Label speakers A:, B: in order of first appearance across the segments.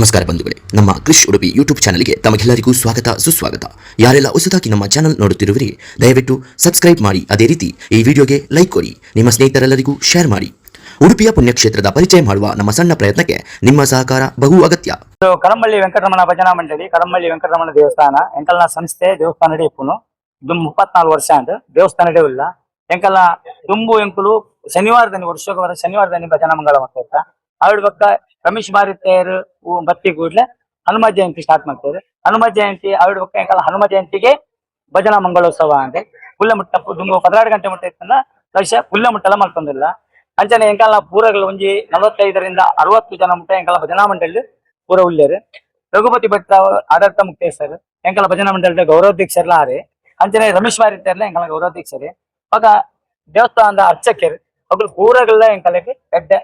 A: ನಮಸ್ಕಾರ ಬಂಧುಗಳೇ, ನಮ್ಮ ಕ್ರಿಶ್ ಉಡುಪಿ ಯೂಟ್ಯೂಬ್ ಚಾನಲ್ಗೆ ತಮಗೆಲ್ಲರಿಗೂ ಸ್ವಾಗತ ಸುಸ್ವಾಗತ. ಯಾರೆಲ್ಲ ಹೊಸದಾಗಿ ನಮ್ಮ ಚಾನಲ್ ನೋಡುತ್ತಿರುವಿರಿ, ದಯವಿಟ್ಟು ಸಬ್ಸ್ಕ್ರೈಬ್ ಮಾಡಿ. ಅದೇ ರೀತಿ ಈ ವಿಡಿಯೋಗೆ ಲೈಕ್ ಕೊಡಿ, ನಿಮ್ಮ ಸ್ನೇಹಿತರೆಲ್ಲರಿಗೂ ಶೇರ್ ಮಾಡಿ. ಉಡುಪಿಯ ಪುಣ್ಯಕ್ಷೇತ್ರದ ಪರಿಚಯ ಮಾಡುವ ನಮ್ಮ ಸಣ್ಣ ಪ್ರಯತ್ನಕ್ಕೆ ನಿಮ್ಮ ಸಹಕಾರ ಬಹು ಅಗತ್ಯ.
B: ಇದು ಕರಂಬಳ್ಳಿ ವೆಂಕಟರಮಣ ಭಜನಾ ಮಂಡಳಿ, ಕರಂಬಳ್ಳಿ ವೆಂಕಟರಮಣ ದೇವಸ್ಥಾನ ಎಂಕಲ್ನ ಸಂಸ್ಥೆ. ದೇವಸ್ಥಾನ ಇಪ್ಪುನು ದುಂಬು 34 ವರ್ಷ ಅಂತ ದೇವಸ್ಥಾನ ಇಲ್ಲ. ಎಂಕಲ್ನ ದುಂಬು ಎಂಕುಲು ಶನಿವಾರದಲ್ಲಿ, ವರ್ಷಕ್ಕೆ ಶನಿವಾರದಲ್ಲಿ ಭಜನಾ ಮಂಗಳ ಮಾಡ್ತಾ. ಅವ್ರ ಬಕ್ಕ ರಮೇಶ್ ಮಾರಿತೇರು ಬತ್ತಿ ಕೂಡ್ಲೆ ಹನುಮ ಜಯಂತಿ ಸ್ಟಾರ್ಟ್ ಮಾಡ್ತಾರೆ. ಹನುಮ ಜಯಂತಿ ಅವ್ರ ಬಕ್ಕ ಎಂಕಲ್ನ ಹನುಮ ಜಯಂತಿಗೆ ಭಜನಾ ಮಂಗಳೋತ್ಸವ ಅಂದೆ ಪುಲ್ಲ ಮುಟ್ಟ ದುಂಬು 12 ಗಂಟೆ ಮುಟ್ಟ ಇತ್ತಲ್ಲ ಲಕ್ಷ ಪುಲ್ಲ ಮುಟ್ಟಲ ಮಲ್ತೊಂದಿಲ್ಲ. ಅಂಚನೆ ಎಂಕಲ್ನ ಪೂರಗಳು ಒಂಜಿ 45ರಿಂದ 60 ಜನ ಮುಟ್ಟ ಎಂಕಲ್ನ ಭಜನಾ ಮಂಡಳಿ ಪೂರ ಉಲ್ಲೇರು. ರಘುಪತಿ ಭಟ್ ಆಡಳಿತ ಮುಕ್ತೇಸರ್ ಎಂಕಲ ಭಜನಾ ಮಂಡಳಿದ ಗೌರವಾಧ್ಯಕ್ಷರ್ಲ ಆರೆ. ಅಂಚನೆ ರಮೇಶ್ ಮಾರಿತ್ತಾರ್ಲ ಎಂಕಲ ಗೌರವಾಧ್ಯಕ್ಷರೇ. ಬೊಕ ದೇವಸ್ಥಾನದ ಅರ್ಚಕರು ಅಕುಲು ಪೂರಗಲ್ಲ ಎಂಕಲಗೆ ಎಡ್ಡೆ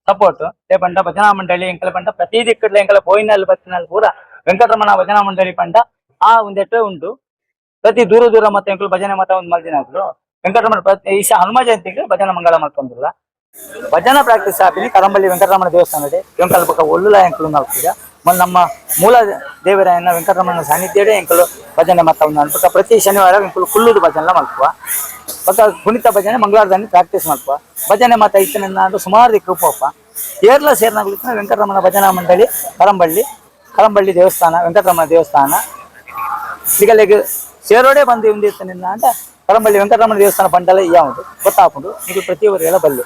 B: ಸಪೋರ್ಟ್. ಪಂಡ ಭಜನಾ ಮಂಡಳಿ ಎಂಕಲ ಪಂಡ ಪ್ರತಿ ದಿಕ್ಕಡ್ಲ ಎಂಕಲ ಪೋಯಿನಲ್ಲಿ ಬತ್ತಿನಲ್ಲಿ ಪೂರ ವೆಂಕಟರಮಣ ಭಜನಾ ಮಂಡಳಿ ಪಂಡ ಆ ಒಂದೆಟ್ಟು ಉಂಟು. ಪ್ರತಿ ದೂರ ದೂರ ಮತ್ತೆ ಎಂಕುಲು ಭಜನೆ ಮತ ಒಂದು ಮಲ್ದಿನಕುಲು ವೆಂಕಟರಮಣ. ಪ್ರತಿ ಈ ಹನುಮ ಜಯಂತಿಗೆ ಭಜನಾ ಮಂಗಳ ಮಲ್ತೊಂದಿಲ್ಲ. ಭಜನಾ ಪ್ರಾಕ್ಟೀಸ್ ಆಪಿನಿ ಕರಂಬಳ್ಳಿ ವೆಂಕಟರಮಣ ದೇವಸ್ಥಾನಡೆ. ಎಂಕಲ್ ಬೊಕ ಒಳ್ಳುಲ ಎಂಕುಲು ಮಲ್ಪುಜ. ನಮ್ಮ ಮೂಲ ದೇವರಾಯನ ವೆಂಕಟರಮಣ ಸಾನ್ನಿಧ್ಯಡೆ ಎಂಕುಲು ಭಜನೆ ಮತ್ತ ಬೊಕ ಪ್ರತಿ ಶನಿವಾರ ಎಂಕುಲು ಕುಲ್ಲುದು ಭಜನೆ ಮಲ್ಪುವ. ಬೊಕ ಕುಣಿತ ಭಜನೆ ಮಂಗಳವಾರದಲ್ಲಿ ಪ್ರಾಕ್ಟೀಸ್ ಮಲ್ಪುವ. ಭಜನೆ ಮತ ಇತ್ತಿನ ಸುಮಾರು ದಿಕ್ಕು ಪೋಪ. ಏರ್ಲ ಸೇರ್ನಾಗ್ಲು ವೆಂಕಟರಮಣ ಭಜನಾ ಮಂಡಳಿ ಕರಂಬಳ್ಳಿ, ಕರಂಬಳ್ಳಿ ದೇವಸ್ಥಾನ, ವೆಂಕಟರಮಣ ದೇವಸ್ಥಾನ ನಿಗಲೆಗ್ ಸೇರೋಡೆ ಬಂದು ಇಂದಿತ್ತನಿಲ್ಲ ಅಂತ ಕರಂಬಳ್ಳಿ ವೆಂಕಟರಮಣ ದೇವಸ್ಥಾನ ಪಂಡಲ ಯಾವುದು ಗೊತ್ತಾಪುಂಡು. ನೀವು ಪ್ರತಿಯೊಬ್ಬರಿಗೆಲ್ಲ ಬಲ್ಲು.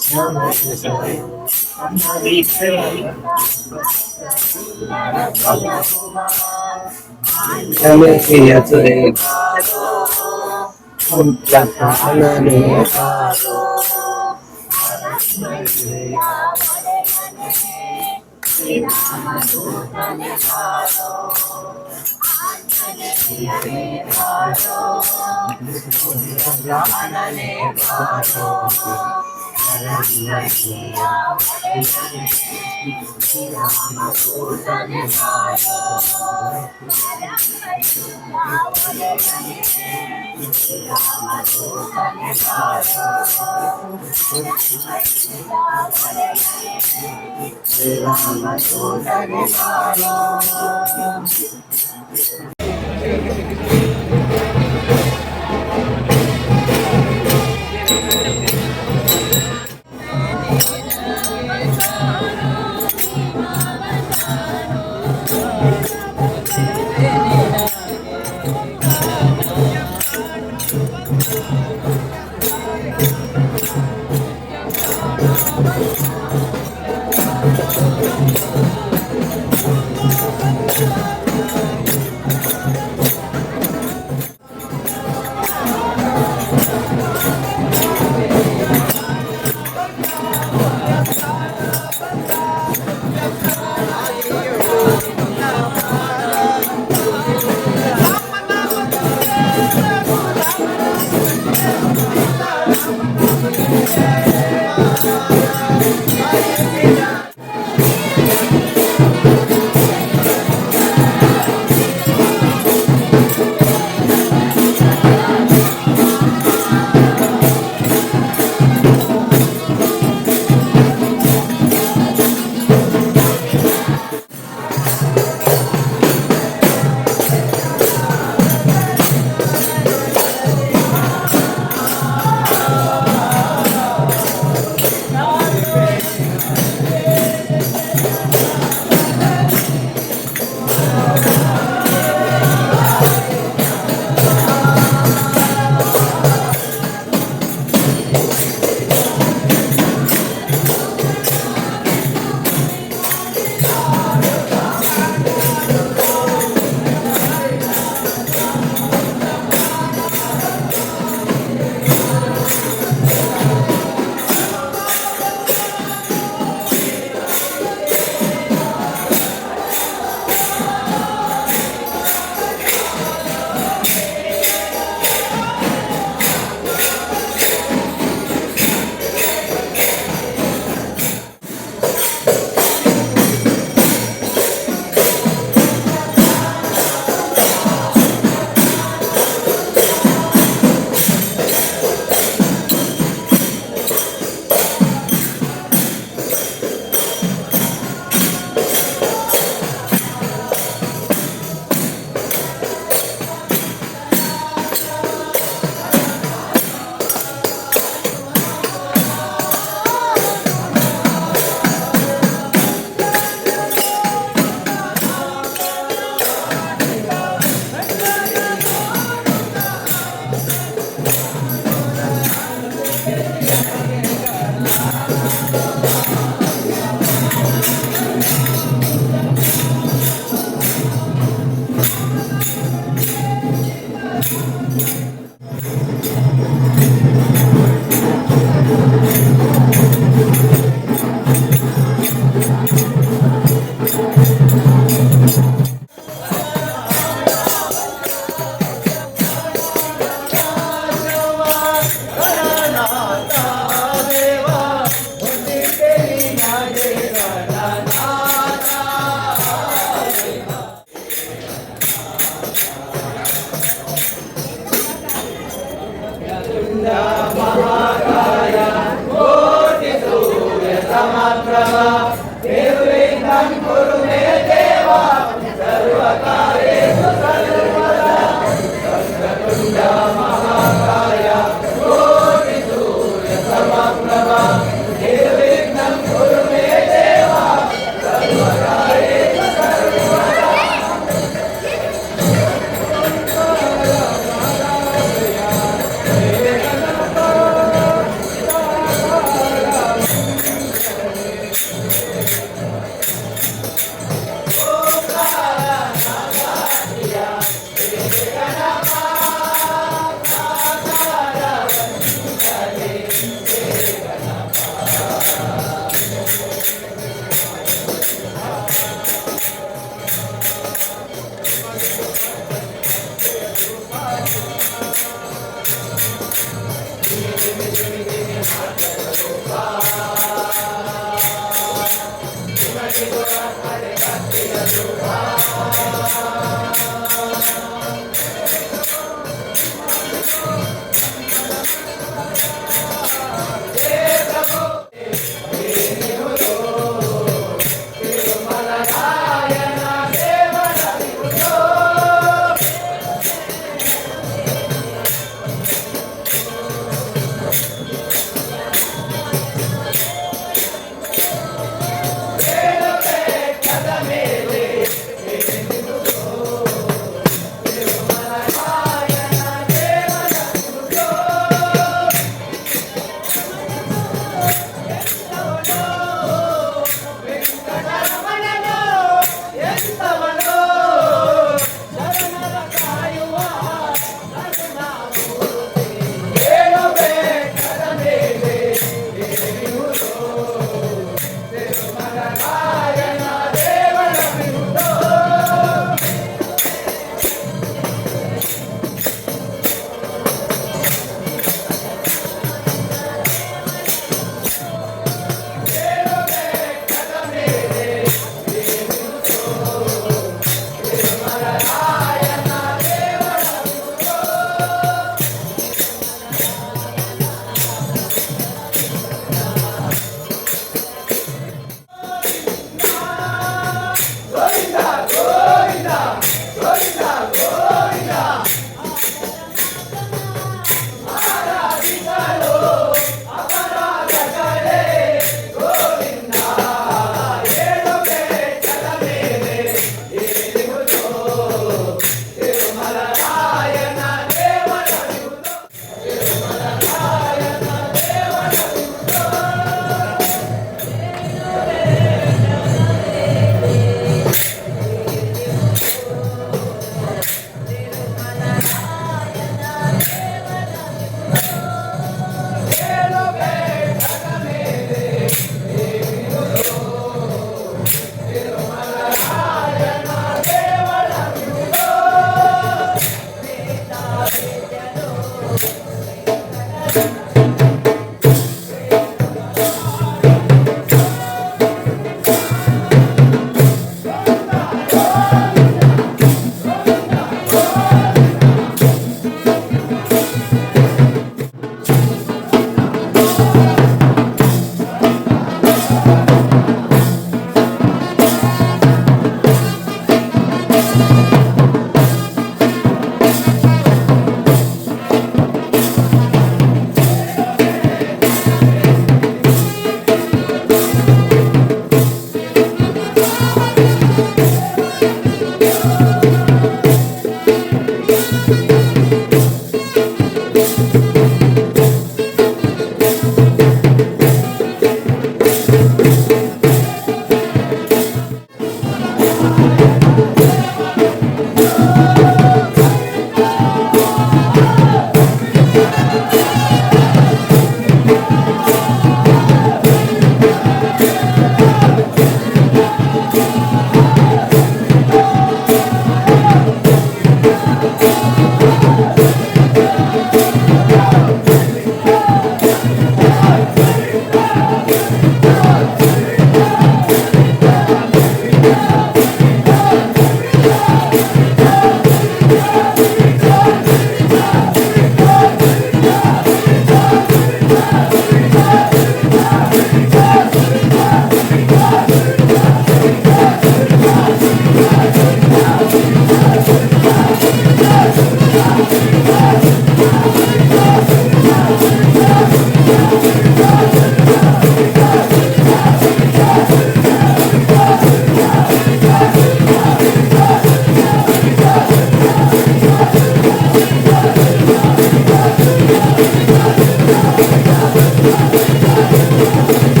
C: Thank